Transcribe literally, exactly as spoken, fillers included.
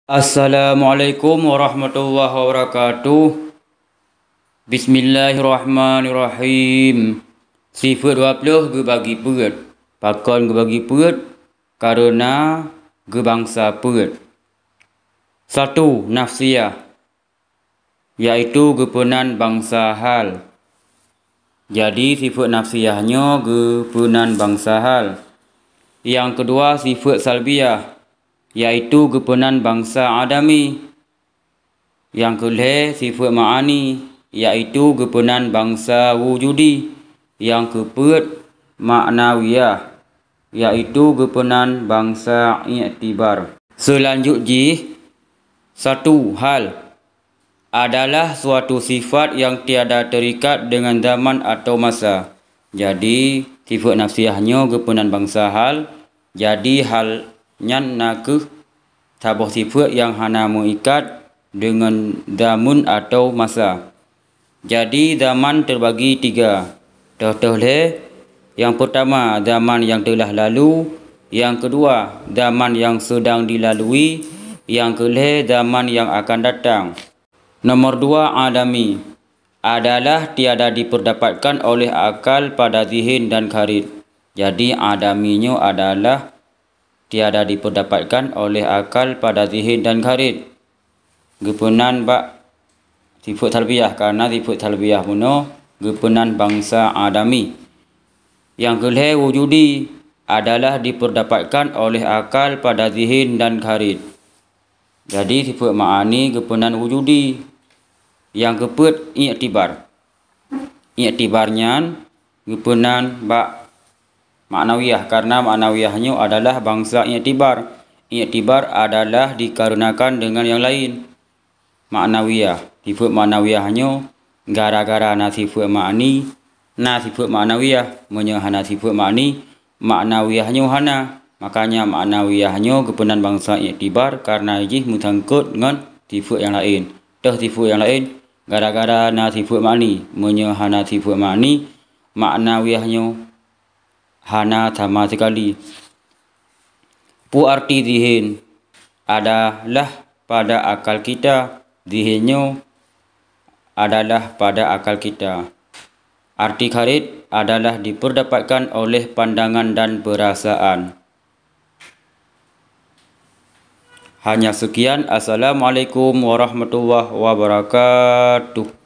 Assalamualaikum warahmatullahi wabarakatuh. Bismillahirrahmanirrahim. Sifeuet dua ploh geubagi peuet. Pakon geubagi peuet? Kareuna geubangsa peuet. Satu, nafsiyah, yaitu geupeunan bangsa hal. Jadi, sifeuet nafsiyah nyoe geupeunan bangsa hal. Nyang keudua, sifeuet salbiyah, yaitu geupeunan bangsa adami. Nyang keulhée, sifeuet ma'ani, yaitu geupeunan bangsa wujudi. Nyang keupeuet, ma'nawiyah, yaitu geupeunan bangsa iktibar. Seulanjut jih, satu, hal adalah suatu sifat nyang tiada terikat dengan zaman atau masa. Jadi, sifeuet nafsiyah nyoe geupeunan bangsa hal. Jadi, hal nyan na kheueh saboh sifeuet nyang hana meuikat deungon zaman atau masa. Jadi, zaman teubagi tiga. Toh-toh lhée, nyang peurtama, zaman nyang teulah lalu, nyang keudua, zaman nyang seudang dilalui, nyang keulhée, zaman nyang akan datang. Nomor dua, adami, adalah tiada dipeudapatkan oleh akal pada zihin dan kharid. Jadi, adami nyoe adalah tiada dipeudapatkan oleh akal pada zihin dan kharid. Geupeunan bak sifeuet salbiyah, kareuna sifeuet salbiyah bunoe geupeunan bangsa adami. Nyang keulhée, wujudi, adalah dipeudapatkan oleh akal pada zihin dan kharid. Jadi, sifeuet ma'ani geupeunan wujudi. Nyang keupeuet, iktibar. Iktibar nyan geupeunan bak ma'nawiyah, kareuna ma'nawiyah nyoe adalah bangsa iktibar. Iktibar adalah dikareunakan deungon nyang laén. Ma'nawiyah, sifeuet ma'nawiyah nyoe gara-gara na sifeuet ma'ani, na sifeuet ma'nawiyah. Meunyoe hana sifeuet ma'ani, ma'nawiyah nyoe hana. Makanya, ma'nawiyah nyoe geupeunan bangsa iktibar kareuna jih meusangkot ngon sifeuet nyang laén. Toh sifeuet nyang laén, gara-gara na sifeuet ma'ani. Meunyoe hana sifeuet ma'ani, ma'nawiyah nyoe hana sama sikali. Peue arti zihin? Adalah pada akal kita. Zihin nyoe adalah pada akal kita. Arti kharid adalah dipeudapatkan oleh pandangan dan peurasaan. Hanya sekian. Assalamualaikum warahmatullahi wabarakatuh.